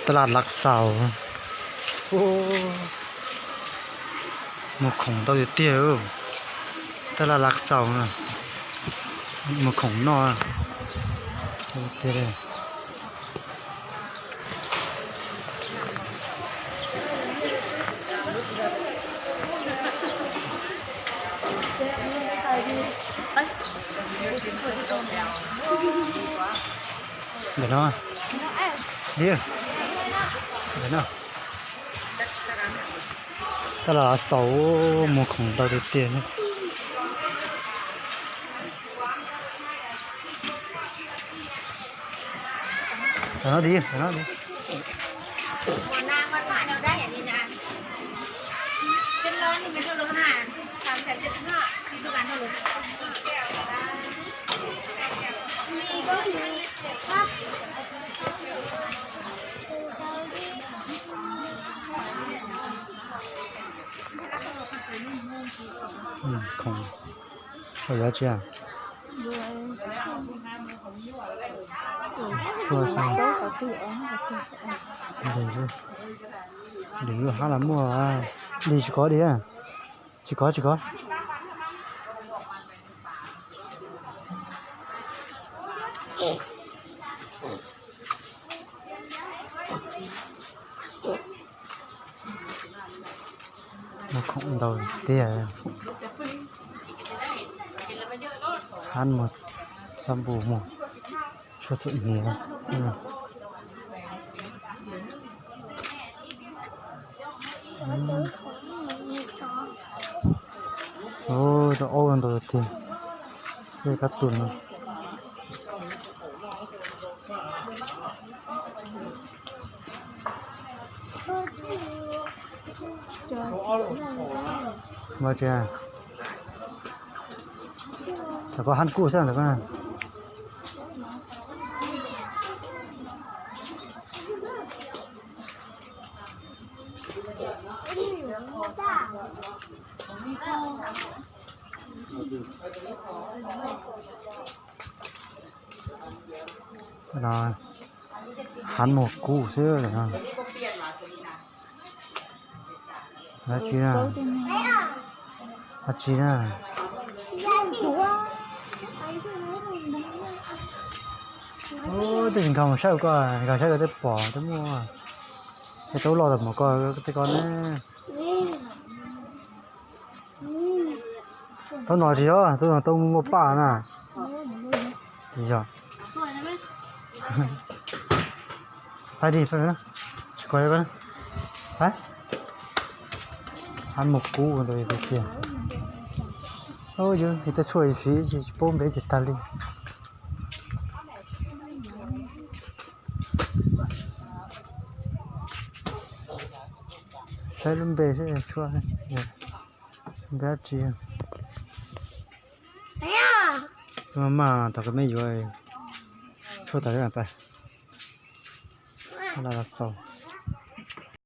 Tab laj Lav Xaus. Muag khoom ntau tiag tiag. Tab laj Lav Xaus, muag khoom noj tiag. Ntawm no, ntawm no. Tab laj Lav Xaus, muag khoom ntau tiag tiag. Ntawm no, ntawm no. Khoom, yuav tsi? Lig lub hab los muaj, lig tsis kov lig, tsis kov tsis kov. Muag khoom ntau tiag. Hab muag xab npum muag tshuaj txuam hniav. Rau aub ntau tiag. Tej kab tus no. Tom koj hab kuj xwb ntawm koj. Hab muag kub xwb no. Dab tsi na? Dab tsi na? Ub, twb tsis nkag mus saib koj, nkag saib koj twb pom twb muaj. Tej tau loj tas mos koj tej ko ne. Tau no tsis yog, tau no tau muaj paj na. Tsis yog. Pab di, tsis kov, hab muag kub ntau tiag tiag. Yog tej tshuaj siv tsis paub npe ces tag li. Saib lub npe seb tshuaj npe dab tsi. Maj maj, tom koj me yuav tshuaj tas pab. Tab laj Lav Xaus.